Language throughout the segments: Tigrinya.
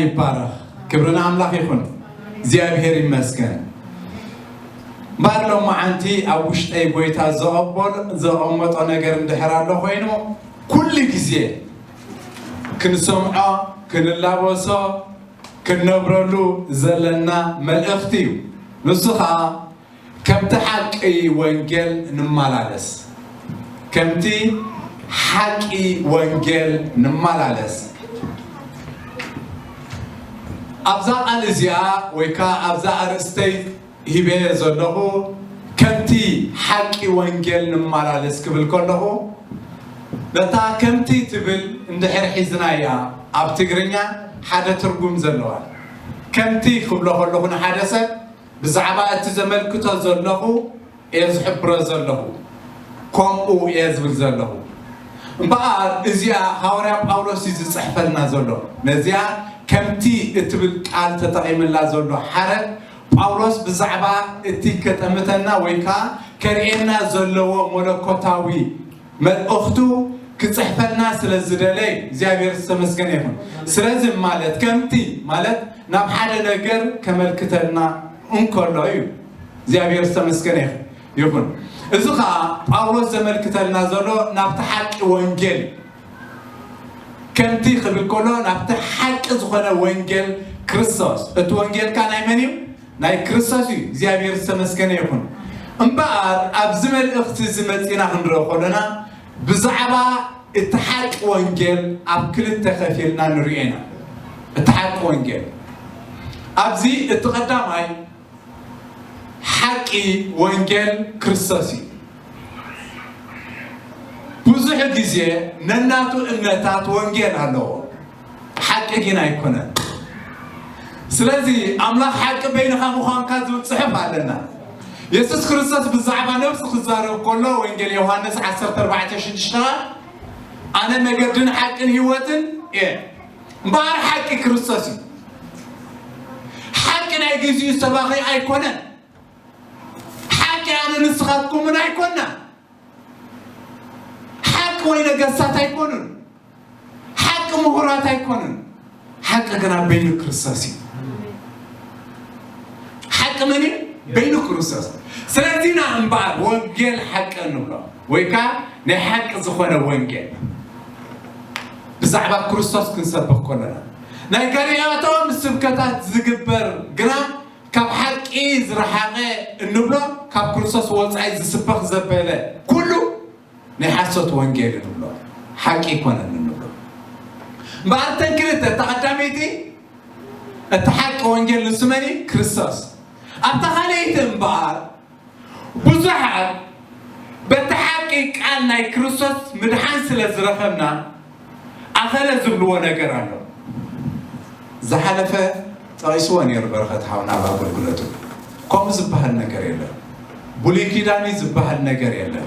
ይባረኽ። ክብሪ ንኣምላኽ ይኹን። እግዚኣብሔር ይመስገን። እምበኣር ሎማዓንቲ ኣብ ውሽጠይ ጎይታ ዘቐበሎ-፣ ዘቐመጦ ነገር እንድሕር ኣሎ ኮይኑ፣ ኩሉ ግዜ ክንሰምዖ፣ ክንላበሶ፣ ክንነብረሉ ዘለና መልእኽቲ እዩ። ንሱ ኸዓ ከምቲ ሓቂ ወንጌል ንመላለስ። ከምቲ ሓቂ ወንጌል ንመላለስ። ኣብዛ ቃል እዚኣ ወይ ከኣ ኣብዛ ኣርእስተይ ሂበ ዘለኹ ከምቲ ሓቂ ወንጌል ንመላለስ ክብል ከለኹ፣ ነታ ከምቲ ትብል እንድሕር ሒዝናያ ኣብ ትግርኛ ሓደ ትርጉም ዘለዋ። ከምቲ ክብሎ ከለኹ ንሓደ ሰብ ብዛዕባ እቲ ዘመልክቶ ዘለኹ እየ ዝሕብሮ ዘለኹ፣ ከምኡ እየ ዝብል ዘለኹ። እምበኣር እዚኣ ሃዋርያ ጳውሎስ እዩ ዝጽሕፈልና ዘሎ። ነዚኣ ከምቲ እትብል ቃል ተጠቒምላ ዘሎ ሓረግ ጳውሎስ ብዛዕባ እቲ ከጠምተና ወይ ከኣ ከርእየና ዘለዎ መለኮታዊ መልእኽቱ ክጽሕፈልና ስለ ዝደለየ እግዚኣብሔር ዝተመስገነ ይኹን። ስለዚ ማለት ከምቲ ማለት ናብ ሓደ ነገር ከመልክተልና እንከሎ እዩ። እግዚኣብሔር ዝተመስገነ ይኹን። እዚ ኸዓ ጳውሎስ ዘመልክተልና ዘሎ ናብቲ ሓቂ ወንጌል እዩ። ከምቲ ክብል ከሎ ናብቲ ሓቂ ዝኾነ ወንጌል ክርስቶስ። እቲ ወንጌል ከ ናይ መን እዩ? ናይ ክርስቶስ እዩ። እግዚኣብሔር ዝተመስገነ ይኹን። እምበኣር ኣብዚ መልእኽቲ እዚ መጺና ክንርኢ ከለና ብዛዕባ እቲ ሓቂ ወንጌል ኣብ ክልተ ከፊልና ንሪኦ ኢና። እቲ ሓቂ ወንጌል ኣብዚ እቲ ቀዳማይ ሓቂ ወንጌል ክርስቶስ እዩ። ብዙሕ ግዜ ነናቱ እምነታት ወንጌል ኣለዎ፣ ሓቂ ግን ኣይኮነን። ስለዚ ኣምላኽ ሓቂ በይንኻ ምዃንካ ዝብል ጽሑፍ ኣለና። የሱስ ክርስቶስ ብዛዕባ ነብሱ ክዛረብ ከሎ ወንጌል ዮሃንስ ዓሰርተ ኣርባዕተ ሽዱሽተ ኣነ መገድን ሓቅን ህይወትን እየ። እምበኣር ሓቂ ክርስቶስ እዩ። ሓቂ ናይ ግዜኡ ሰባኺ ኣይኮነን። ሓቂ ኣነ ንስኻትኩምን ኣይኮና። ሓቂ ወይ ነገስታት ኣይኮኑን። ሓቂ ምሁራት ኣይኮኑን። ሓቂ ግና በይኑ ክርስቶስ እዩ። ሓቂ መን እዩ? በይኑ ክርስቶስ። ስለዚ ኢና እምበኣር ወንጌል ሓቂ እንብሎ፣ ወይ ከዓ ናይ ሓቂ ዝኾነ ወንጌል ብዛዕባ ክርስቶስ ክንሰብኽ ከለና። ናይ ገሊኣቶም ስብከታት ዝግበር ግና ካብ ሓቂ ዝረሓቐ እንብሎ፣ ካብ ክርስቶስ ወጻኢ ዝስበኽ ዘበለ ኩሉ ናይ ሓሶት ወንጌል እንብሎ፣ ሓቂ ኣይኮነን እንብሎ። እምበኣር እተን ክልተ፣ እታ ቀዳመይቲ እቲ ሓቂ ወንጌል ንሱ መን እዩ? ክርስቶስ። ኣብታ ካልኣይቲ እምበኣር ብዙሓት በቲ ሓቂ ቃል ናይ ክርስቶስ ምድሓን ስለ ዝረኸብና ኣኸለ ዝብልዎ ነገር ኣሎ። ዝሓለፈ ጠቒስዎ ነይሩ በረኸት ሓውና ኣብ ኣገልግሎቱ። ከምኡ ዝበሃል ነገር የለን። ብሉይ ኪዳን እዩ ዝበሃል ነገር የለን።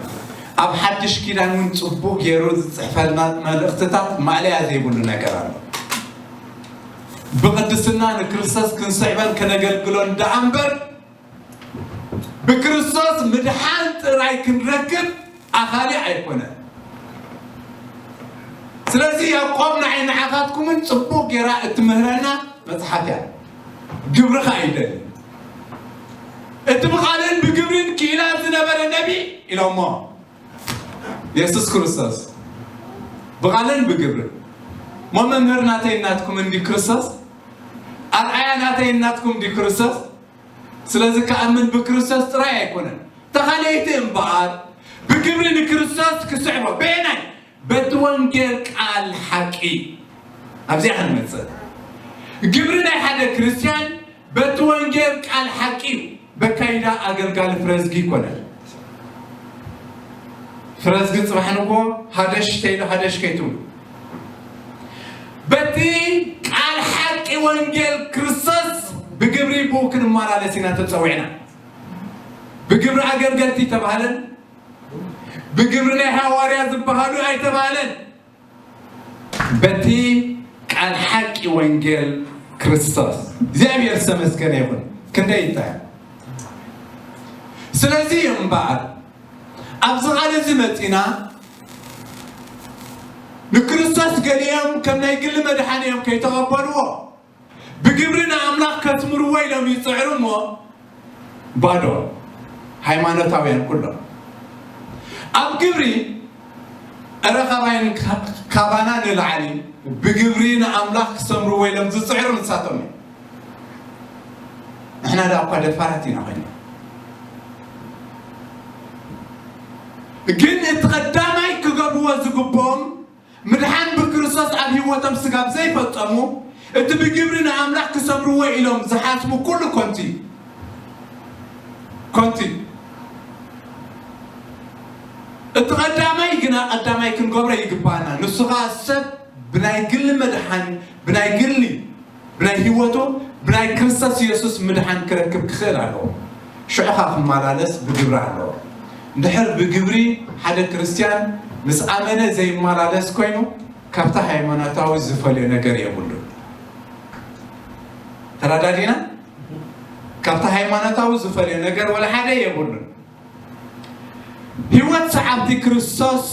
ኣብ ሓድሽ ኪዳን እውን ጽቡቕ ገይሩ ዝጽሕፈልና መልእኽትታት ማእለያ ዘይብሉ ነገር ኣሎ። ብቕድስና ንክርስቶስ ክንስዕበን ከነገልግሎን ደኣ እምበር ብክርስቶስ ምድሓን ጥራይ ክንረክብ ኣኻሊ ኣይኮነን። ስለዚ ያዕቆብ ንዓይ ንዓኻትኩምን ጽቡቕ ጌራ እትምህረና መጽሓፍ እያ። ግብርኻ ኣይደልን። እቲ ብቓልን ብግብርን ክኢላ ዝነበረ ነቢ ኢሎሞ የሱስ ክርስቶስ ብቓልን ብግብርን። እሞ መምህር ናተይ ናትኩም እንዲ ክርስቶስ፣ ኣርኣያ ናተይ ናትኩም እንዲ ክርስቶስ። ስለዚ ክኣምን ብክርስቶስ ጥራይ ኣይኮነን። ተኻለይቲ እምበኣር ብግብሪ ንክርስቶስ ክስዕቦ። በየናይ? በቲ ወንጌል ቃል ሓቂ። ኣብዚኣ ክንመጽእ። ግብሪ ናይ ሓደ ክርስትያን በቲ ወንጌል ቃል ሓቂ እዩ። በካይዳ ኣገልጋሊ ፍረዝጊ ይኮነን። ፍረዝጊ ጽባሕ ንግሆ ሃደሽ ተይሉ ሃደሽ ከይትብሉ። በቲ ቃል ሓቂ ወንጌል ክርስቶስ ብግብሪ ብኡ ክንመላለስ ኢና ተጸዊዕና። ብግብሪ ኣገልገልቲ ተባህለን፣ ብግብሪ ናይ ሃዋርያ ዝበሃሉ ኣይተባህለን። በቲ ቃል ሓቂ ወንጌል ክርስቶስ። እግዚኣብሔር ዝተመስገነ ይኹን። ክንደይ እንታይ? ስለዚ እምበኣር ኣብዚ ቃል እዚ መጺና ንክርስቶስ ገሊኦም ከም ናይ ግሊ መድሓኒ እዮም ከይተቐበልዎ፣ ብግብሪ ንኣምላኽ ከስምርዎ ኢሎም ይጽዕሩ እሞ ባዶ። ሃይማኖታውያን ኩሎም ኣብ ግብሪ፣ እረ ካባይን ካባና ንላዕሊ ብግብሪ ንኣምላኽ ክሰምርዎ ኢሎም ዝጽዕሩ ንሳቶም እዮም። ንሕና ደኣ እኳ ደፋራት ኢና ኮይና። ግን እቲ ቀዳማይ ክገብርዎ ዝግብኦም ምድሓን ብክርስቶስ ኣብ ህይወቶም ስጋብ ዘይፈጸሙ፣ እቲ ብግብሪ ንኣምላኽ ክሰምርዎ ኢሎም ዝሓስቡ ኩሉ ኮንቲ እዩ። ኮንቲ እዩ። እቲ ቀዳማይ ግና ቀዳማይ ክንገብሮ ይግባና። ንሱ ኸኣ ሰብ ብናይ ግሊ መድሓን፣ ብናይ ግሊ፣ ብናይ ህይወቱ፣ ብናይ ክርስቶስ ኢየሱስ ምድሓን ክረክብ ክኽእል ኣለዎ። ሽዑ ኸኣ ክመላለስ ብግብሪ ኣለዎ። እንድሕር ብግብሪ ሓደ ክርስትያን ምስ ኣመነ ዘይመላለስ ኮይኑ፣ ካብቲ ሃይማኖታዊ ዝፈልዮ ነገር የብሉን። ተረዳዲና? ካብቲ ሃይማኖታዊ ዝፈልዮ ነገር ወላ ሓደ የብሉን። ህይወት ሰዓብቲ ክርስቶስ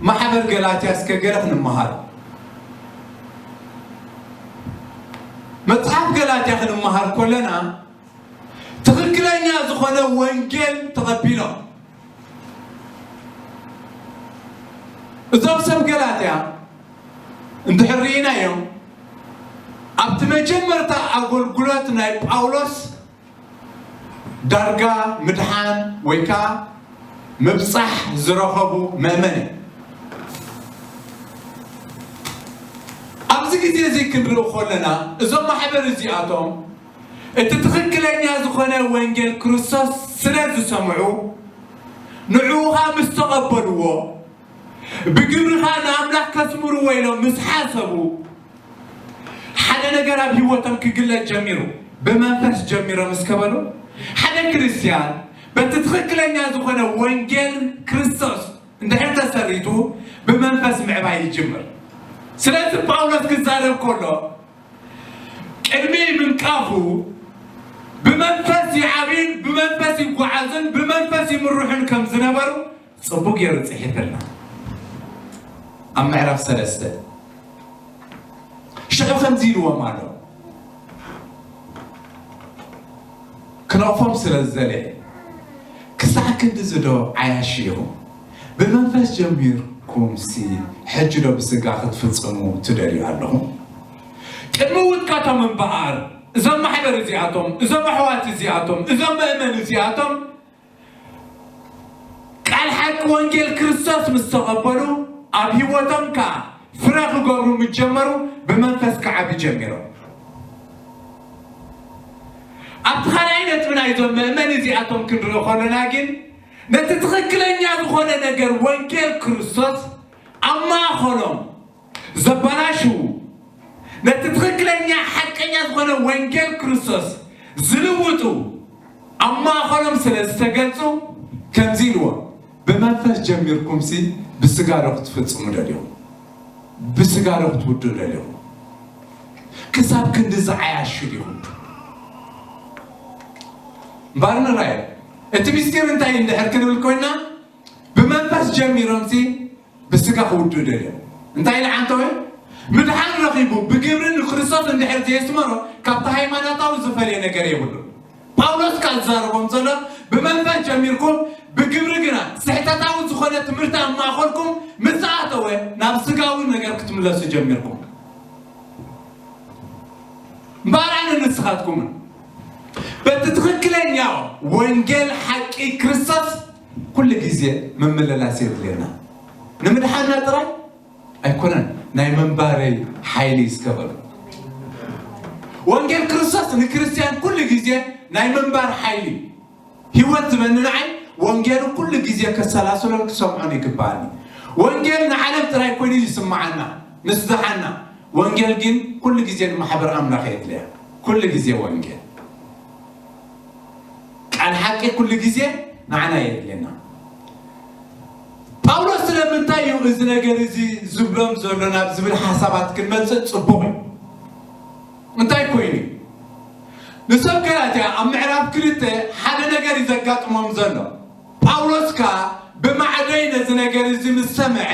ማሕበር ገላትያ እስከ ገለ ክንመሃር። መጽሓፍ ገላትያ ክንመሃር ከለና ትኽክለኛ ዝኾነ ወንጌል ተቐቢሎም። እዞም ሰብ ገላትያ እንድሕር ርኢናዮም፣ ኣብቲ መጀመርታ ኣገልግሎት ናይ ጳውሎስ ዳርጋ ምድሓን ወይ ከዓ ምብጻሕ ዝረኸቡ መእመን እዮም። ኣብዚ ግዜ እዚ ክንርኢ ከለና፣ እዞም ማሕበር እዚኣቶም እቲ ትኽክለኛ ዝኾነ ወንጌል ክርስቶስ ስለ ዝሰምዑ፣ ንዕኡ ኸኣ ምስ ተቐበልዎ፣ ብግብሪ ኸኣ ንኣምላኽ ከስምርዎ ኢሎም ምስ ሓሰቡ፣ ሓደ ነገር ኣብ ህይወቶም ክግለጽ ጀሚሩ። ብመንፈስ ጀሚሮም እስከ በሉ። ሓደ ክርስትያን በቲ ትኽክለኛ ዝኾነ ወንጌል ክርስቶስ እንድሕር ተሰሪቱ፣ ብመንፈስ ምዕባይ ይጅምር። ስለዚ ጳውሎስ ክዛረብ ከሎ፣ ቅድሚ ምንቃፉ ብመንፈስ ይዓብዩን ብመንፈስ ይጓዓዙን ብመንፈስ ይምርሑን ከም ዝነበሩ ጽቡቅ ገይሩ ጽሒፍልና። ኣብ ምዕራፍ ሰለስተ ሽዑ ከምዚ ኢልዎም ኣሎ። ክነቕፎም ስለ ዝደለየ፣ ክሳዕ ክንድዚ ዶ ዓያሹ ኢኹም? ብመንፈስ ጀሚርኩምሲ፣ ሕጂ ዶ ብስጋ ክትፍጽሙ ትደልዩ ኣለኹም? ቅድሚ ውድቀቶም እምበኣር፣ እዞም ማሕበር እዚኣቶም፣ እዞም ኣሕዋት እዚኣቶም፣ እዞም መእመን እዚኣቶም፣ ቃል ሓቂ ወንጌል ክርስቶስ ምስ ተቐበሉ፣ ኣብ ህይወቶም ከኣ ፍረ ክገብሩ ምስ ጀመሩ፣ ብመንፈስ ክዓብዩ ጀሚሮም። ኣብቲ ካልኣይ ነጥቢ ናይዞም መእመን እዚኣቶም ክንርኢ ከለና ግን፣ ነቲ ትኽክለኛ ዝኾነ ነገር ወንጌል ክርስቶስ ኣብ ማእኸሎም ዘበላሽዉ፣ ነቲ ትኽክለኛ ሓቀኛ ዝኾነ ወንጌል ክርስቶስ ዝልውጡ ኣብ ማእኸሎም ስለ ዝተገልጹ፣ ከምዚ ኢልዎም፣ ብመንፈስ ጀሚርኩምሲ ብስጋ ዶ ክትፍጽሙ ደሊኹም? ብስጋ ዶ ክትውድኡ ደሊኹም? ክሳብ ክንዲ ዝዓያሹ ዲኹም? እምበኣር ንራየ፣ እቲ ምስጢር እንታይ እንድሕር ክንብል ኮይና፣ ብመንፈስ ጀሚሮምሲ ብስጋ ክውድኡ ደልዮም። እንታይ ኢሉ ዓንተወ? ምድሓን ረኺቡ ብግብሪ ንክርስቶስ እንድሕር ዘየስመሮ፣ ካብቲ ሃይማኖታዊ ዝፈልየ ነገር የብሉን። ጳውሎስ ከኣ ዝዛረቦም ዘሎ፣ ብመንፈስ ጀሚርኩም፣ ብግብሪ ግና ስሕተታዊ ዝኾነ ትምህርቲ ኣብ ማእኸልኩም ምስ ኣተወ፣ ናብ ስጋዊ ነገር ክትምለሱ ጀሚርኩም። እምበኣር ኣነ ንስኻትኩምን በቲ ትኽክለኛ ወንጌል ሓቂ ክርስቶስ ኩሉ ግዜ ምምልላስ የድልየና። ንምድሓንና ጥራይ ኣይኮነን፣ ናይ ምንባረይ ሓይሊ እስከ በሉ። ወንጌል ክርስቶስ ንክርስትያን ኩሉ ግዜ ናይ ምንባር ሓይሊ። ህይወት ዝበኒ ንዓይ ወንጌል ኩሉ ግዜ ከሰላስሎን ክሰምዖን ይግባኣኒ። ወንጌል ንዓለም ጥራይ ኮይኑ ይስምዓና፣ ንስዝሓና። ወንጌል ግን ኩሉ ግዜ ንማሕበር ኣምላኽ የድልያ። ኩሉ ግዜ ወንጌል። ቃል ሓቂ ኩሉ ግዜ ንዓና የድልየና። ጳውሎስ ስለምንታይ እዩ እዚ ነገር እዚ ዝብሎም ዘሎ ናብ ዝብል ሓሳባት ክንመጽእ ጽቡቕ እዩ። እንታይ ኮይኑ? ንሰብ ገላትያ ኣብ ምዕራፍ ክልተ ሓደ ነገር እዩ ዘጋጥሞም ዘሎ። ጳውሎስ ከኣ ብማዕዶይ ነዚ ነገር እዚ ምስ ሰምዐ፣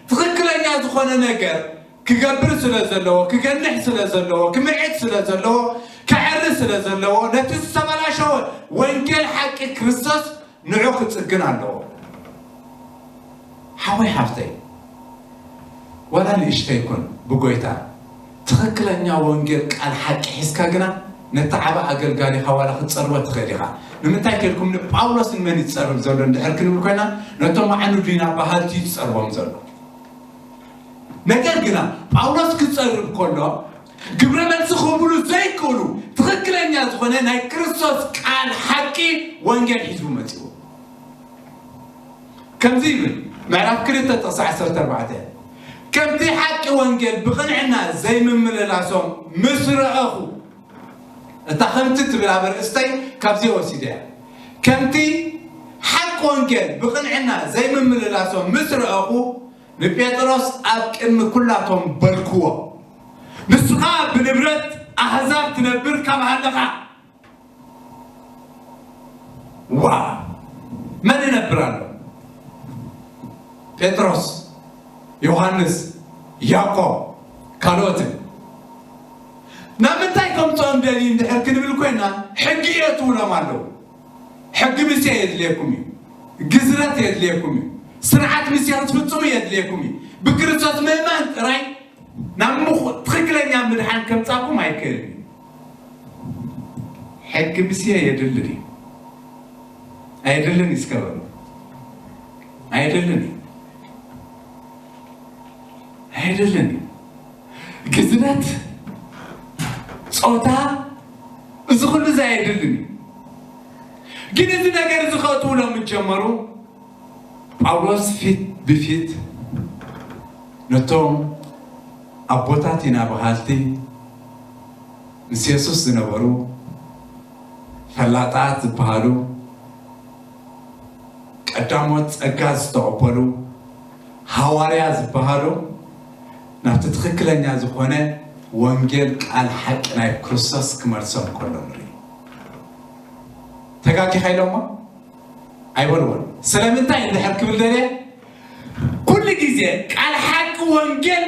ትኽክለኛ ዝኾነ ነገር ክገብር ስለ ዘለዎ፣ ክገንሕ ስለ ዘለዎ፣ ክምዕድ ስለ ዘለዎ፣ ከዕሪ ስለ ዘለዎ፣ ነቲ ዝተበላሸወ ወንጌል ሓቂ ክርስቶስ ንዑ ክጽግን ኣለዎ። ሓወይ ሓፍተይ፣ ዋላ ንእሽተይ ኩን ብጎይታ ትኽክለኛ ወንጌል ቃል ሓቂ ሒዝካ ግና ነቲ ዓቢ ኣገልጋሊኻ ዋላ ክትጸርቦ ትኽእል ኢኻ። ንምንታይ ከልኩም ንጳውሎስ ንመን ይጸርብ ዘሎ እንድሕር ክንብል ኮይና፣ ነቶም ኣዕኑድ ኢና በሃልቲ እዩ ዝጸርቦም ዘሎ። ነገር ግና ጳውሎስ ክጸርብ ከሎ ግብረ መልሲ ክህብሉ ዘይክእሉ ትኽክለኛ ዝኾነ ናይ ክርስቶስ ቃል ሓቂ ወንጌል ሒዙ መጺኡ። ከምዚ ይብል ምዕራፍ ክልተ ጥቕሲ ዓሰርተ ኣርባዕተ፣ ከምቲ ሓቂ ወንጌል ብቕንዕና ዘይምምልላሶም ምስ ረኣኹ፣ እታ ከምቲ ትብል ኣብ ርእስተይ ካብዚ ወሲደ እያ። ከምቲ ሓቂ ወንጌል ብቕንዕና ዘይምምልላሶም ምስ ረኣኹ ንጴጥሮስ ኣብ ቅድሚ ኩላቶም በልክዎ፣ ንስኻ ብንብረት ኣህዛብ ትነብር ካብ ሃለኻ፣ ዋ መን ይነብር ኣሎ? ጴጥሮስ፣ ዮሃንስ፣ ያዕቆብ፣ ካልኦትን። ናብ ምንታይ ከምፅኦም ደልዩ እንድሕር ክንብል ኮይና፣ ሕጊ እየ ትብሎም ኣለዉ። ሕጊ ምሴ የድልየኩም እዩ፣ ግዝረት የድልየኩም እዩ፣ ስርዓት ምሴ ክትፍፅሙ የድልየኩም እዩ። ብክርስቶስ ምእማን ጥራይ ናብ ምኹ- ትኽክለኛ ምድሓን ከምፃኩም ኣይክእልን እዩ። ሕጊ ምሴ የድልን እዩ። ኣይድልን እዩ እስከ በሉ። ኣይድልን እዩ። ኣይድልን እዩ። ግዝረት፣ ፆታ፣ እዚ ኩሉ እዚ ኣይድልን እዩ። ግን እዚ ነገር እዚ ከእትውሎም ጀመሩ። ጳውሎስ ፊት ብፊት ነቶም ኣቦታት ኢና በሃልቲ ምስ የሱስ ዝነበሩ ፈላጣት ዝበሃሉ ቀዳሞት ጸጋ ዝተቐበሉ ሃዋርያ ዝበሃሉ ናብቲ ትኽክለኛ ዝኾነ ወንጌል ቃል ሓቂ ናይ ክርስቶስ ክመልሶም ከሎ ንርኢ። ተጋጊኻ ኢሎሞ ኣይበልዎን። ስለምንታይ እንድሕር ክብል ደልየ፣ ኩሉ ግዜ ቃል ሓቂ ወንጌል፣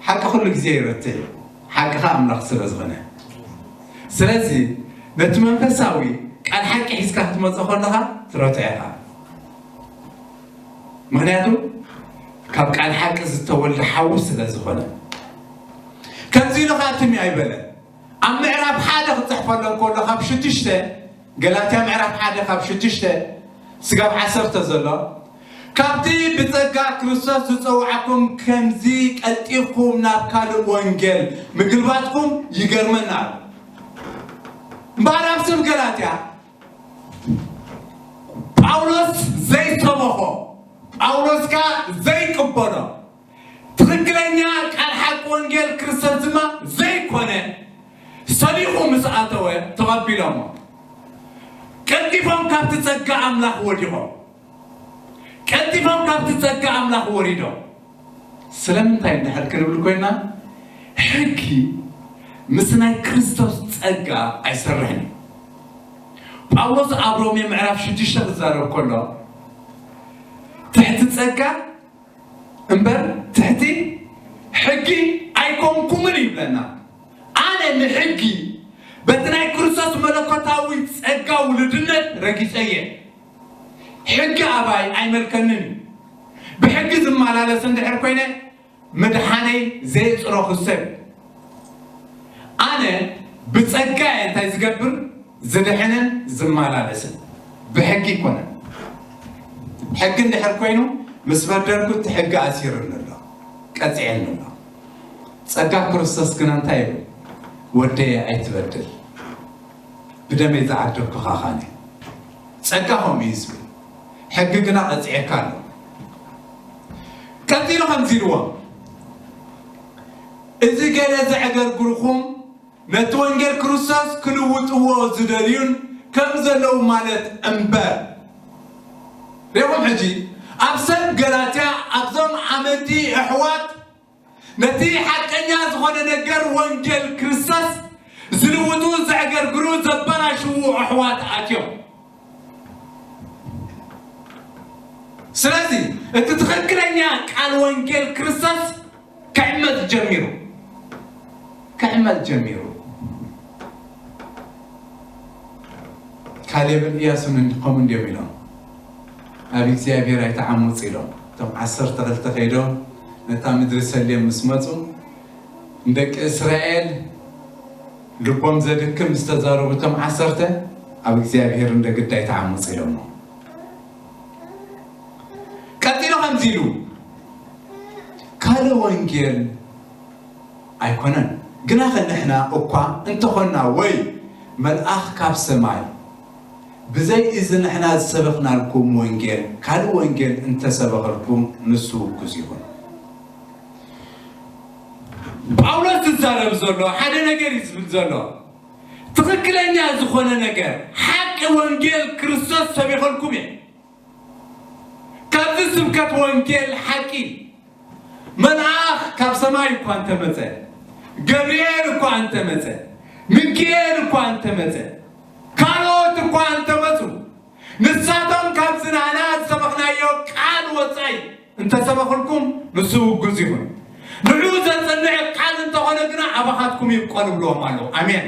ሓቂ ኩሉ ግዜ ይረትዕ እዩ። ሓቂ ኸዓ ኣምላኽ ስለ ዝኾነ። ስለዚ ነቲ መንፈሳዊ ቃል ሓቂ ሒዝካ ክትመጽእ ከለኻ ትረትዕ ኢኻ። ምኽንያቱ ካብ ቃል ሓቂ ዝተወልደ ሓዊ ስለ ዝኾነ። ከምዚ ኢሉ ኸዓ ትም ኣይበለ። ኣብ ምዕራፍ ሓደ ክጽሕፈሎም ከሎ ካብ ሽዱሽተ፣ ገላትያ ምዕራፍ ሓደ ካብ ሽዱሽተ ስጋብ ዓሰርተ ዘሎ፣ ካብቲ ብጸጋ ክርስቶስ ዝጸውዓኩም ከምዚ ቀልጢፍኩም ናብ ካልእ ወንጌል ምግልባጥኩም ይገርመና ኣሎ። እምበኣር ኣብ ስም ገላትያ ጳውሎስ ዘይሰበኾ፣ ጳውሎስ ከኣ ዘይቅበሎ፣ ትኽክለኛ ቃል ሓቂ ወንጌል ክርስቶስ ድማ ዘይኮነ ሰሊኹ ምስ ኣተወ ተቐቢሎሞ። ቀልጢፎም ካብቲ ጸጋ ኣምላኽ ወዲቖም። ቀልጢፎም ካብቲ ጸጋ ኣምላኽ ወሪዶም። ስለምንታይ እንድሕር ክንብል ኮይና፣ ሕጊ ምስ ናይ ክርስቶስ ጸጋ ኣይሰርሕን እዩ። ጳውሎስ ኣብ ሮሜ ምዕራፍ ሽዱሽተ ክዛረብ ከሎ፣ ትሕቲ ጸጋ እምበር ትሕቲ ሕጊ ኣይኮንኩምን ይብለና። ኣነ ንሕጊ በቲ ናይ ክርስቶስ መለኮታዊ ጸጋ ውሉድነት ረጊጸ እየ። ሕጊ ኣባይ ኣይመልከንን እዩ። ብሕጊ ዝመላለስ እንድሕር ኮይነ ምድሓነይ ዘየጽረኹ ሰብ። ኣነ ብጸጋ እየ እንታይ ዝገብር? ዝድሕንን ዝመላለስን። ብሕጊ ኣይኮነን። ሕጊ እንድሕር ኮይኑ ምስ በደልኩ እቲ ሕጊ ኣሲርኒ ኣሎ፣ ቀጺዐኒ ኣሎ። ጸጋ ክርስቶስ ግና እንታይ ይብል? ወደየ ኣይትበድል፣ ብደመይ ዝዓደግኩኻ ኻነ። ጸጋ ከምኡ እዩ ዝብል። ሕጊ ግና ቀጺዐካ ኣሎ። ቀጺሉ ከምዚ ኢልዎም፣ እዚ ገለ ዘዕገርግርኹም ነቲ ወንጌል ክርስቶስ ክልውጥዎ ዝደልዩን ከም ዘለዉ ማለት እምበር። ሪኹም ሕጂ ኣብ ሰብ ገላትያ ኣብዞም ኣመንቲ ኣሕዋት ነቲ ሓቀኛ ዝኾነ ነገር ወንጌል ክርስቶስ ዝልውጡ ዘዕገርግሩ ዘበላሽዉ ኣሕዋት ኣትዮም። ስለዚ እቲ ትኽክለኛ ቃል ወንጌል ክርስቶስ ክሕመጽ ጀሚሩ፣ ክሕመጽ ጀሚሩ። ካሌብን ኢያሱን እንዲ-፣ ከምኡ እንዲዮም ኢሎም፣ "ኣብ እግዚኣብሔር ኣይተዓሙጽ" ኢሎም። እቶም ዓሰርተ ክልተ ከይዶም ነታ ምድሪ ሰልዮም ምስ መጹ፣ ንደቂ እስራኤል ልቦም ዘድክም ምስ ተዛረቡ፣ እቶም ዓሰርተ፣ "ኣብ እግዚኣብሔር እንደ ግዳ ኣይተዓሙጽ" ኢሎሞ። ቀጺሉ ከምዚ ኢሉ፣ ካልእ ወንጌል ኣይኮነን። ግናኸ ንሕና እኳ እንተኾንና ወይ መልኣኽ ካብ ሰማይ ብዘይ እዚ ንሕና ዝሰበኽናልኩም ወንጌል ካልእ ወንጌል እንተሰበኸልኩም ንሱ ውጉዝ ይኹን። ጳውሎስ ዝዛረብ ዘሎ ሓደ ነገር እዩ ዝብል ዘሎ። ትኽክለኛ ዝኾነ ነገር ሓቂ ወንጌል ክርስቶስ ሰቢኸልኩም እየ። ካብዚ ስብከት ወንጌል ሓቂ መልኣኽ ካብ ሰማይ እኳ እንተመጸ፣ ገብርኤል እኳ እንተመጸ፣ ሚካኤል እኳ እንተመጸ፣ ካልኦት እኳ እንተመጹ፣ ንሳቶም ካብዚ ናህና ዝሰበኽናዮ ቃል ወጻኢ እንተሰበኽልኩም ንሱ ውጉዝ ይኹን። ንዑ ዘጽንዕ ቃል እንተኾነ ግና ኣባኻትኩም ይብቆል እብልዎም ኣለዉ። ኣሜን።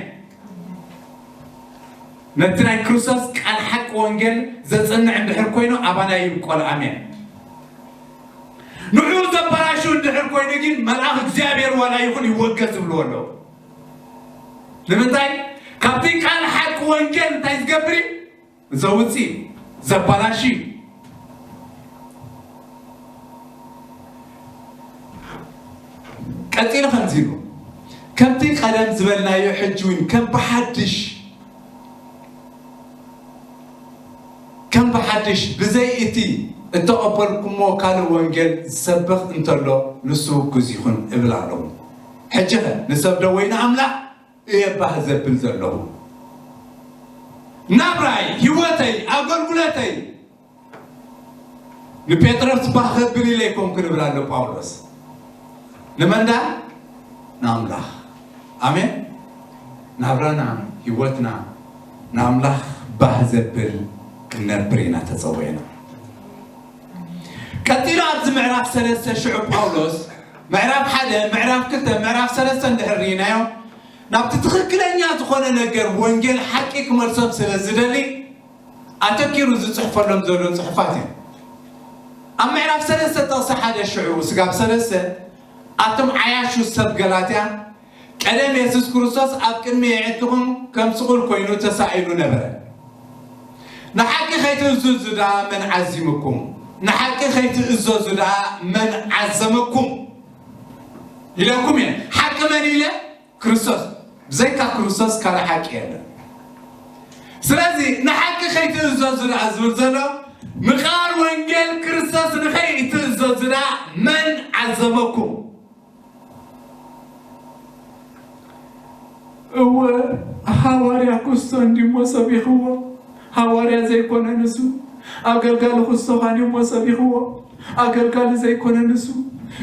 ነቲ ናይ ክርስቶስ ቃል ሓቂ ወንጌል ዘጽንዕ እንድሕር ኮይኑ ኣባና ይብቆል። ኣሜን። ንዑ ዘበላሹ እንድሕር ኮይኑ ግን መልኣኽ እግዚኣብሔር ዋላ ይኹን ይወገዝ ዝብልዎ ኣለዉ። ንምንታይ? ካብቲ ቃል ሓቂ ወንጌል እንታይ ዝገብር እዩ? ዘውፅእ እዩ፣ ዘበላሹ እዩ። ቀፂሉ ከምዚ ኢሉ፣ ከምቲ ቀደም ዝበልናዮ ሕጂ እውን ከም ብሓድሽ፣ ከም ብሓድሽ ብዘይ እቲ እተቐበልኩሞ ካልእ ወንጌል ዝሰብኽ እንተሎ ንሱ ውጉዝ ይኹን እብል ኣለኹ። ሕጂ ኸ ንሰብ ዶ ወይ ንኣምላኽ እየ ባህ ዘብል ዘለኹ? ናብራይ፣ ህይወተይ፣ ኣገልግሎተይ ንጴጥሮስ ባህ ዘብል ኢለ ኣይኮንኩን እብል ኣሎ ጳውሎስ። ንመን ደኣ? ንኣምላኽ። ኣሜን። ናብራና፣ ህይወትና ንኣምላኽ ባህ ዘብል ክንነብር ኢና ተጸዊዕና። ቀጺሉ ኣብዚ ምዕራፍ ሰለስተ ሽዑ ጳውሎስ ምዕራፍ ሓደ፣ ምዕራፍ ክልተ፣ ምዕራፍ ሰለስተ እንድሕር ርኢናዮ፣ ናብቲ ትኽክለኛ ዝኾነ ነገር ወንጌል ሓቂ ክመልሶም ስለ ዝደሊ ኣተኪሩ ዝጽሕፈሎም ዘሎ ጽሑፋት እዩ። ኣብ ምዕራፍ ሰለስተ ጥቕሲ ሓደ ሽዑ ስጋብ ሰለስተ፣ ኣቱም ዓያሹ ሰብ ገላትያ፣ ቀደም የሱስ ክርስቶስ ኣብ ቅድሚ የዕድኹም ከም ስቑል ኮይኑ ተሳኢሉ ነበረ። ንሓቂ ከይትእዝዙ ደኣ መን ዓዚምኩም? ንሓቂ ከይትእዘዙ ደኣ መን ዓዘመኩም? ኢለኩም እየ። ሓቂ መን ኢለ? ክርስቶስ። ብዘይካ ክርስቶስ ካልእ ሓቂ የለን። ስለዚ ንሓቂ ከይትእዘዙ ደኣ ዝብል ዘሎ፣ ንቃል ወንጌል ክርስቶስ ንኸይትእዘዙ ደኣ መን ዓዘመኩም? እወ፣ ሃዋርያ ክስቶ እንዲሞ ሰቢኽዎ፣ ሃዋርያ ዘይኮነ ንሱ፣ ኣገልጋሊ ክስቶ ኻን እሞ ሰቢኽዎ፣ ኣገልጋሊ ዘይኮነ ንሱ።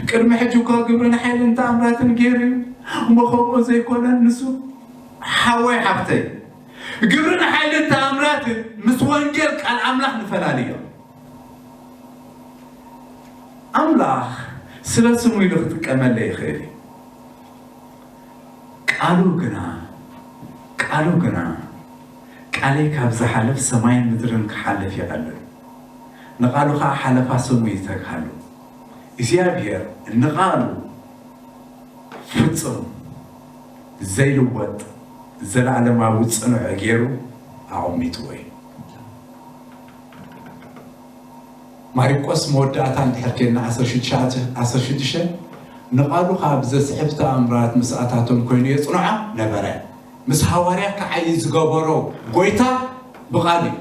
ቅድሚ ሕጂ እኳ ግብርን ሓይልን ተኣምራትን ገይሩ እዩ፣ እሞ ከምኡ ዘይኮነ ንሱ። ሓወይ ሓፍተይ፣ ግብርን ሓይልን ተኣምራትን ምስ ወንጌል ቃል ኣምላኽ ንፈላልዮ። ኣምላኽ ስለ ስሙ ኢሉ ክጥቀመለይ ይኽእል እዩ። ቃሉ ግና፣ ቃሉ ግና፣ "ቃለይ ካብ ዝሓልፍ ሰማይን ምድርን ክሓልፍ ይቐልል፣ ንቃሉ ኸኣ ሓለፋ ስሙ ይተግሃሉ።" እግዚኣብሔር ንቃሉ ፍጹም ዘይልወጥ ዘለዓለማዊ ጽኑዕ ገይሩ ኣቐሚጥዎ እዩ። ማርቆስ መወዳእታ እንድሕር ኬድና ዓሰርተ ሽዱሽተ፣ ዓሰርተ ሽዱሽተ፣ "ንቃሉ ኸኣ ብዘስሕብ ተኣምራት ምስ ኣታቶም ኮይኑ የጽንዖ ነበረ። ምስ ሃዋርያ ክዓዪ ዝገበሮ ጎይታ ብቃሉ እዩ።"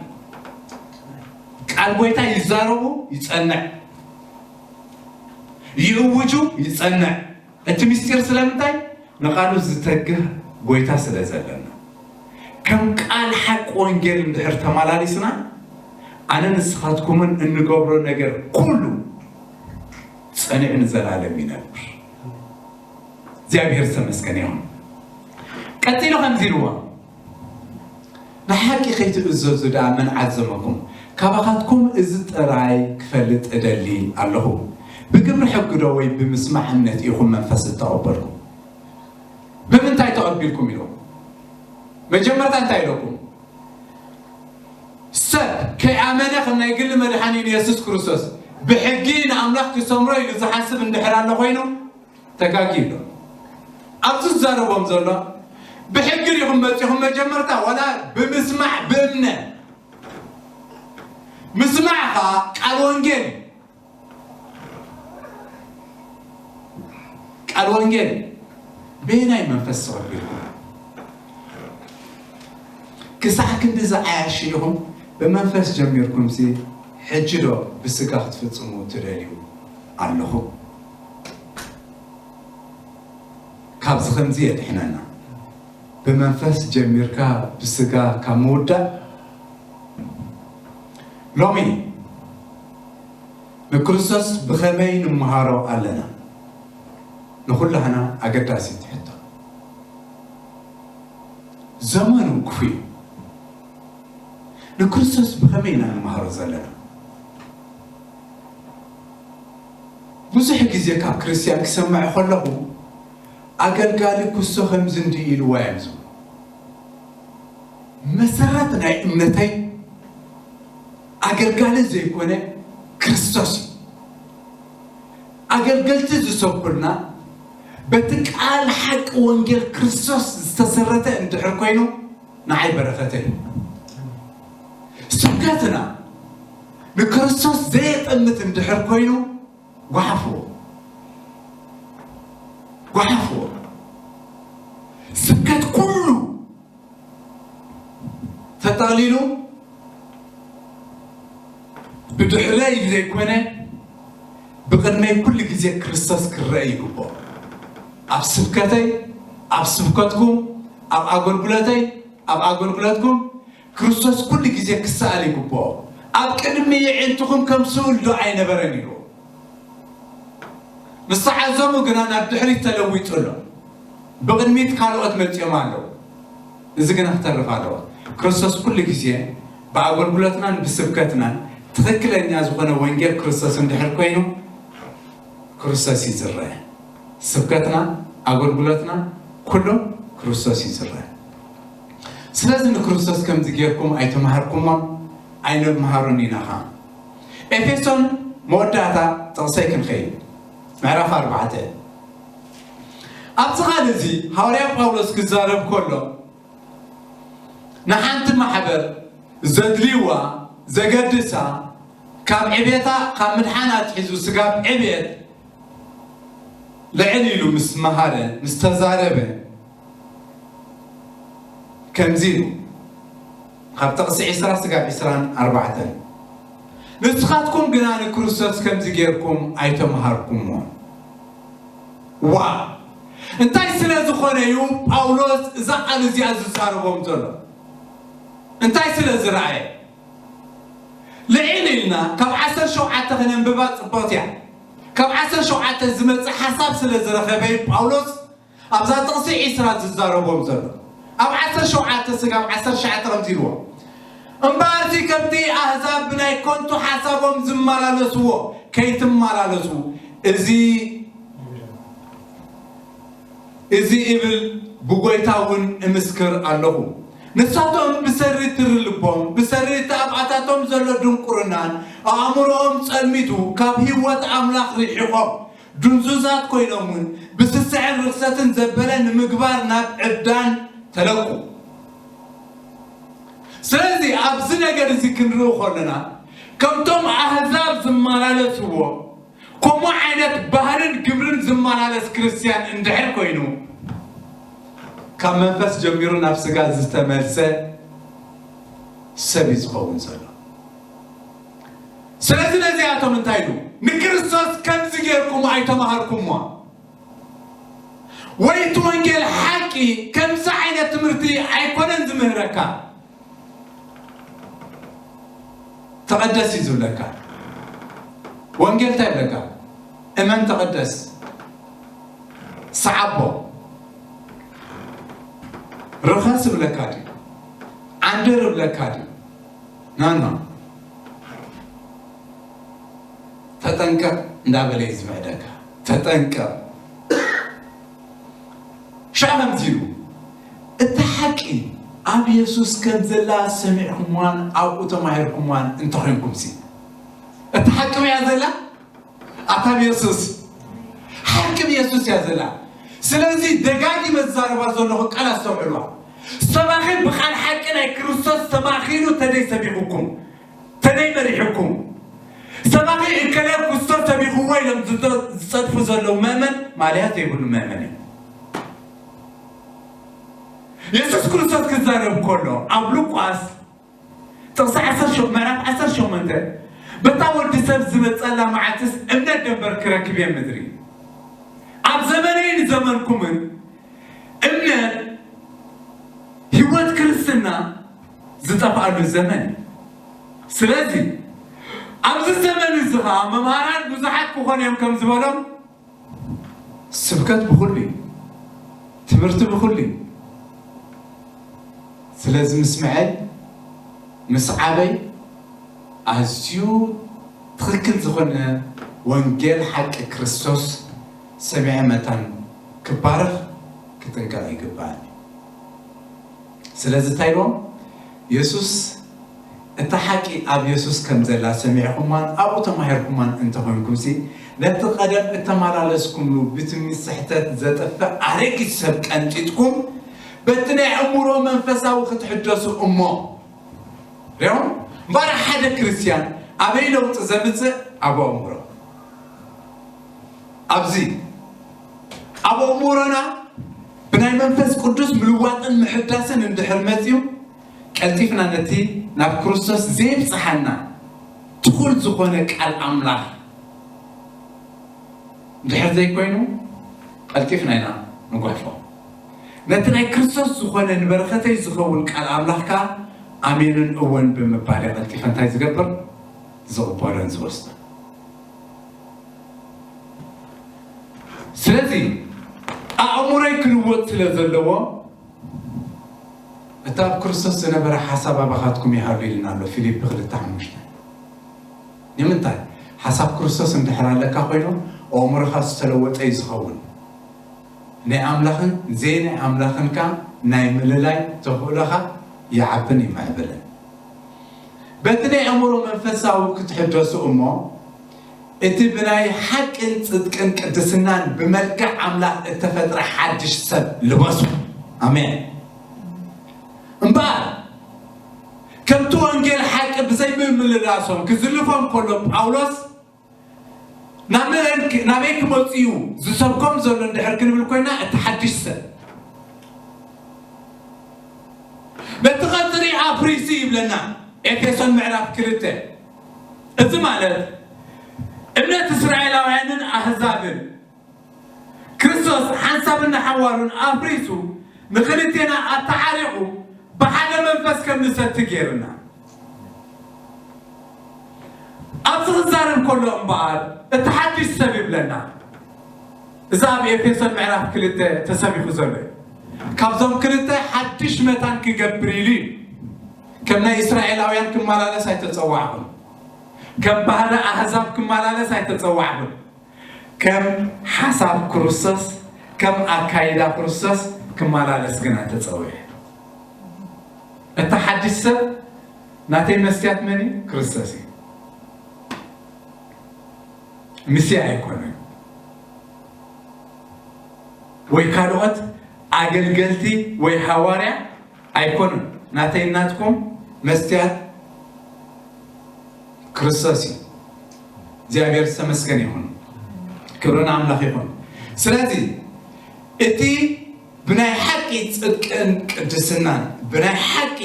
ቃል ጎይታ ይዛረቡ፣ ይጸንዕ፣ ይእውጁ፣ ይጸንዕ። እቲ ምስጢር ስለምንታይ? ንቃሉ ዝተግህ ጎይታ ስለ ዘለና። ከም ቃል ሓቂ ወንጌል እንድሕር ተመላሊስና፣ ኣነ ንስኻትኩምን እንገብሮ ነገር ኩሉ ጸኒዑ ንዘላለም ይነብር። እግዚኣብሔር ዝተመስገነ ይኹን። ቀጺሉ ከምዚ ኢልዎ፣ "ንሓቂ ከይትእዘዙ ደኣ መን ዓዘመኩም? ካባኻትኩም እዚ ጥራይ ክፈልጥ እደሊ ኣለኹ። ብግብሪ ሕጊ ዶ ወይ ብምስማዕ እምነት ኢኹም መንፈስ እተቐበልኩም? ብምንታይ ተቐቢልኩም ኢልዎም? መጀመርታ እንታይ ኢለኩም? ሰብ ከይኣመነ ከም ናይ ግሊ መድሓኒን የሱስ ክርስቶስ ብሕጊ ንኣምላኽ ክሰምሮ ኢሉ ዝሓስብ እንድሕር ኣሎ ኮይኑ ተጋጊ ኣሎ። ኣብዚ ዝዛረቦም ዘሎ ብሕጊ ዲኹም መፂኹም መጀመርታ ዋላ ብምስማዕ ብእምነት? ምስማዕ ኸዓ ቃል ወንጌል እዩ። ቃል ወንጌል በየናይ መንፈስ ተቐቢልኩም? ክሳዕ ክንዲ ዝዓያሽ ኢኹም ብመንፈስ ጀሚርኩምሲ፣ ሕጂ ዶ ብስጋ ክትፍጽሙ ትደልዩ ኣለኹም? ካብዚ ከምዚ የድሕነና። ብመንፈስ ጀሚርካ ብስጋ ካብ ምውዳእ፣ ሎሚ ንክርስቶስ ብኸመይ ንምሃሮ ኣለና? ንኹላህና ኣገዳሲት ሕቶ። ዘመኑ ክፉእ እዩ። ንክርስቶስ ብኸመይ ኢና ንምሃሮ ዘለና? ብዙሕ ግዜ ካብ ክርስትያን ክሰምዕ ከለኹ፣ ኣገልጋሊ ኩሶ ከምዚ እንዲ ኢልዋ እዮም ዝብሉ። መሰረት ናይ እምነተይ ኣገልጋሊ ዘይኮነ ክርስቶስ እዩ። ኣገልገልቲ ዝሰብኩልና በቲ ቃል ሓቂ ወንጌል ክርስቶስ ዝተሰረተ እንድሕር ኮይኑ ንዓይ በረኸተይ እዩ። ስብከትና ንክርስቶስ ዘየጠምት እንድሕር ኮይኑ ጓሓፍዎ፣ ጓሓፍዎ። ስብከት ኩሉ ተጠቕሊሉ ብድሕረይ ዘይኮነ ብቕድመይ ኩሉ ግዜ ክርስቶስ ክረአ ይግብኦ። ኣብ ስብከተይ፣ ኣብ ስብከትኩም፣ ኣብ ኣገልግሎተይ፣ ኣብ ኣገልግሎትኩም ክርስቶስ ኩሉ ግዜ ክሰኣል ይግብኦ። ኣብ ቅድሚ የዒንትኹም ከም ስኡል ዶ ኣይነበረን ኢሉ። ምስ ተዓዘቡ ግና ናብ ድሕሪት ተለዊጡ ኣሎ። ብቕድሚት ካልኦት መጺኦም ኣለዉ። እዚ ግና ክተርፍ ኣለዎ። ክርስቶስ ኩሉ ግዜ ብኣገልግሎትናን ብስብከትናን ትኽክለኛ ዝኾነ ወንጌል ክርስቶስ እንድሕር ኮይኑ ክርስቶስ እዩ ዝረአ። ስብከትና፣ ኣገልግሎትና፣ ኩሉ ክርስቶስ እዩ ዝረአ። ስለዚ ንክርስቶስ ከምዚ ጌርኩም ኣይተምሃርኩሞን ኣይንምሃሮን ኢና ኸዓ። ኤፌሶን መወዳእታ ጥቕሰይ ክንኸይድ፣ ምዕራፍ ኣርባዕተ። ኣብዚ ኻል እዚ ሃዋርያ ጳውሎስ ክዛረብ ከሎ ንሓንቲ ማሕበር ዘድልይዋ፣ ዘገድሳ፣ ካብ ዕቤታ፣ ካብ ምድሓን ኣትሒዙ ስጋብ ዕቤት ልዕል ኢሉ ምስ መሃረ፣ ምስ ተዛረበ፣ ከምዚ ኢሉ፣ ካብ ጥቕሲ ዕስራ ስጋብ ዕስራን ኣርባዕተን፣ ንስኻትኩም ግና ንክርስቶስ ከምዚ ጌርኩም ኣይተምሃርኩምዎን። ዋ! እንታይ ስለ ዝኾነ እዩ ጳውሎስ እዛ ቃል እዚኣ ዝዛረቦም ዘሎ? እንታይ ስለ ዝረኣየ? ልዕል ኢልና ካብ ዓሰርተ ሸውዓተ ክነንብባ ጽብቕቲ እያ። ካብ ዓሰርተ ሸውዓተ ዝመጽእ ሓሳብ ስለ ዝረኸበ እዩ ጳውሎስ ኣብዛ ጥቕሲ ዕስራ ዝዛረቦም ዘሎ። ኣብ ዓሰርተ ሸውዓተ ስጋብ ዓሰርተ ትሽዓተ ከምዚ ኢልዎ፣ እምበኣር እቲ ከምቲ ኣህዛብ ብናይ ከንቱ ሓሳቦም ዝመላለስዎ ከይትመላለሱ፣ እዚ እዚ እብል ብጎይታ እውን እምስክር ኣለኹ። ንሳቶም ብሰሪ ትሪ ልቦም፣ ብሰሪ እቲ ኣብኣታቶም ዘሎ ድንቁርናን ኣእምሮኦም ጸልሚቱ፣ ካብ ህይወት ኣምላኽ ርሒቖም፣ ድንዙዛት ኮይኖም እውን ብስስዐን ርኽሰትን ዘበለ ንምግባር ናብ ዕብዳን ተለቁ። ስለዚ ኣብዚ ነገር እዚ ክንርኢ ከለና፣ ከምቶም ኣህዛብ ዝመላለስዎ፣ ከምኡ ዓይነት ባህርን ግብርን ዝመላለስ ክርስትያን እንድሕር ኮይኑ፣ ካብ መንፈስ ጀሚሩ ናብ ስጋ ዝተመልሰ ሰብ እዩ ዝኸውን ዘሎ። ስለዚ ነዚኣቶም እንታይ ኢሉ? ንክርስቶስ ከምዚ ጌርኩም ኣይተማሃርኩምዎ፣ ወይ እቲ ወንጌል ሓቂ ከምዚ ዓይነት ትምህርቲ ኣይኮነን ዝምህረካ። ተቐደስ እዩ ዝብለካ። ወንጌል እንታይ ይብለካ? እመን፣ ተቐደስ፣ ሰዓቦ፣ ርኸስ ይብለካ ድዩ? ዓንድር ይብለካ ድዩ? ኖ፣ ኖ። ተጠንቀቕ እንዳበለ እዩ ዝምዕደካ። ተጠንቀቕ። ሻዕ ከምዚ ኢሉ፣ እታ ሓቂ ኣብ የሱስ ከም ዘላ ሰሚዕኩምዋን ኣብኡ ተማሂርኩምዋን እንተኾይንኩምሲ፣ እታ ሓቂ እያ ዘላ፣ ኣታ ኣብ የሱስ፣ ሓቂ ኣብ የሱስ እያ ዘላ። ስለዚ ደጋጊመ ዝዛረባ ዘለኹ ቃል ኣስተውዕልዋ። ሰባኺ ብቓል ሓቂ ናይ ክርስቶስ ተማኺሉ ተደይ ሰቢኹኩም፣ ተደይ መሪሕኩም። ሰባኺ እከለ ክርስቶስ ሰቢኽዎ ኢሎም ዝፀ-፣ ዝፀድፉ ዘለዉ መእመን ማልያ ዘይብሉ መእመን እዩ። የሱስ ክርስቶስ ክዛረብ ከሎ ኣብ ሉቃስ ጥቕሲ ዓሰርተ ሸ-፣ ምዕራፍ ዓሰርተ ሸሞንተ፣ በታ ወዲ ሰብ ዝመጸላ መዓልትስ እምነት ደንበር ክረክብ እየ ምድሪ። ኣብ ዘመነይን ዘመንኩምን እምነት፣ ህይወት ክርስትና ዝጠፍኣሉ ዘመን እዩ። ስለዚ ኣብዚ ዘመን እዚ ኸዓ መምሃራን ብዙሓት ክኾኑ እዮም ከም ዝበሎም፣ ስብከት ብኹሉ እዩ፣ ትምህርቲ ብኹሉ እዩ። ስለዚ ምስምዐይ፣ ምስዓበይ ኣዝዩ ትኽክል ዝኾነ ወንጌል ሓቂ ክርስቶስ ሰሚዐ መታን ክባረኽ ክጥንቀቕ ይግባኣኒ። ስለዚ እንታይ ኢልዎም? የሱስ፣ እታ ሓቂ ኣብ የሱስ ከም ዘላ ሰሚዕኩማን ኣብኡ ተማሂርኩማን እንተኾይንኩምሲ፣ ነቲ ቀደም እተመላለስኩምሉ ብትምኒት ስሕተት ዘጥፍእ ኣረጊት ሰብ ቀንጢጥኩም፣ በቲ ናይ ኣእምሮ መንፈሳዊ ክትሕደሱ እሞ። ሪኦም? እምበኣር ሓደ ክርስትያን ኣበይ ለውጢ ዘምጽእ? ኣብ ኣእምሮ። ኣብዚ ኣብ ኣእምሮና ብናይ መንፈስ ቅዱስ ምልዋጥን ምሕዳስን እንድሕር መጺኡ፣ ቀልጢፍና ነቲ ናብ ክርስቶስ ዘየብጽሓና ትኹል ዝኾነ ቃል ኣምላኽ እንድሕር ዘይኮይኑ፣ ቀልጢፍና ኢና ንጓሕፎ። ነቲ ናይ ክርስቶስ ዝኾነ ንበረኸተይ ዝኸውን ቃል ኣምላኽ ከኣ ኣሜንን እወን ብምባል እየ ቀልጢፈ እንታይ ዝገብር? ዝቕበሎን ዝወስዶን። ስለዚ ኣእምሮይ ክልወጥ ስለ ዘለዎ፣ እቲ ኣብ ክርስቶስ ዝነበረ ሓሳብ ኣባኻትኩም ይሃሉ ኢልና ኣሎ ፊልፒ ክልተ ሓሙሽተ። ንምንታይ? ሓሳብ ክርስቶስ እንድሕር ኣለካ ኮይኑ፣ ኣእምሮኻ ዝተለወጠ እዩ ዝኸውን። ናይ ኣምላኽን ዘይናይ ኣምላኽን ከኣ ናይ ምልላይ ተኽእሎኻ ይዓብን ይምዕብልን። በቲ ናይ ኣእምሮ መንፈሳዊ ክትሕደሱ እሞ፣ እቲ ብናይ ሓቅን ጽድቅን ቅድስናን ብመልክዕ ኣምላኽ እተፈጥረ ሓድሽ ሰብ ልበሱ። ኣሜን። እምበኣር፣ ከምቲ ወንጌል ሓቂ ብዘይምምልላሶም ክዝልፎም ከሎ ጳውሎስ፣ ናብ መን ክ-፣ ናበይ ክመጽእ እዩ ዝሰብኮም ዘሎ እንድሕር ክንብል ኮይና፣ እቲ ሓድሽ ሰብ በቲ ቐጽሪ ኣፍሪሱ ይብለና ኤፌሶን ምዕራፍ ክልተ። እዚ ማለት እምነት እስራኤላውያንን ኣህዛብን ክርስቶስ ሓንሳብን ንሓዋሩን ኣፍሪሱ ንኽልቴና ኣተዓሪቑ ብሓደ መንፈስ ከም ንሰቲ ገይሩና። ኣብዚ ክዛረብ ከሎ እምበኣር እቲ ሓድሽ ሰብ ይብለና። እዚ ኣብ ኤፌሶን ምዕራፍ ክልተ ተሰቢኹ ዘሎ እዩ። ካብዞም ክልተ ሓድሽ መታን ክገብር ኢሉ እዩ። ከም ናይ እስራኤላውያን ክመላለስ ኣይተጸዋዕኹን። ከም ባህሪ ኣህዛብ ክመላለስ ኣይተጸዋዕኹን። ከም ሓሳብ ክርስቶስ፣ ከም ኣካይዳ ክርስቶስ ክመላለስ ግና ተጸውዐ። እቲ ሓድሽ ሰብ ናተይ መስትያት መን እዩ? ክርስቶስ እዩ። ምስያ ኣይኮነን። ወይ ካልኦት ኣገልገልቲ ወይ ሃዋርያ ኣይኮኑን። ናተይ ናትኩም መስትያት ክርስቶስ እዩ። እግዚኣብሔር ዝተመስገነ ይኹን። ክብሪ ንኣምላኽ ይኹን። ስለዚ እቲ ብናይ ሓቂ ጽድቅን ቅድስናን፣ ብናይ ሓቂ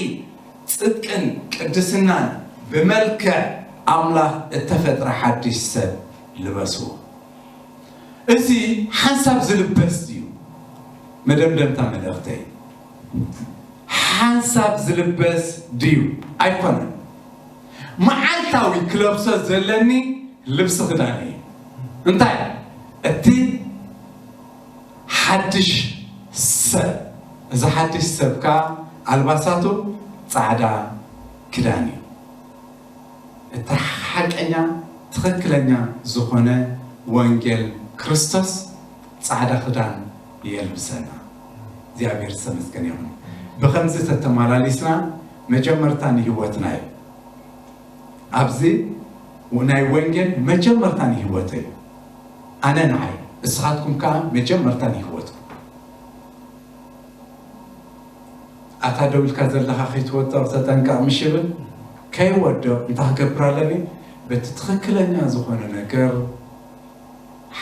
ጽድቅን ቅድስናን ብመልክዕ ኣምላኽ እተፈጥረ ሓድሽ ሰብ ልበስዎ። እዚ ሓንሳብ ዝልበስ ድዩ? መደምደምታ መልእኽተይ፣ ሓንሳብ ዝልበስ ድዩ? ኣይኮነን። መዓልታዊ ክለብሶ ዘለኒ ልብሲ ክዳን እዩ። እንታይ? እቲ ሓድሽ ሰብ። እዚ ሓድሽ ሰብ ከኣ ኣልባሳቱ ጻዕዳ ክዳን እዩ። እቲ ሓቀኛ ትኽክለኛ ዝኾነ ወንጌል ክርስቶስ ጻዕዳ ክዳን የልብሰና። እግዚኣብሔር ዝተመስገነ ይኹን። ብኸምዚ ተተመላሊስና መጀመርታ ንህይወትና እዩ። ኣብዚ ናይ ወንጌል መጀመርታ ንህይወተይ እዩ። ኣነ ንዓይ፣ እስኻትኩም ከኣ መጀመርታ ንህይወትኩም። ኣታ ደው ኢልካ ዘለኻ ከይትወድቕ ተጠንቀቕ ምሽ ይብል። ከይወድቕ እንታይ ክገብር ኣለኒ? በቲ ትኽክለኛ ዝኾነ ነገር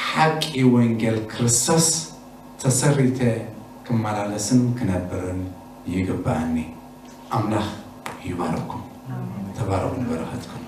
ሓቂ ወንጌል ክርስቶስ ተሰሪተ ክመላለስን ክነብርን ይግብኣኒ። ኣምላኽ ይባርኩም። ተባረኹ ንበረኸትኩም።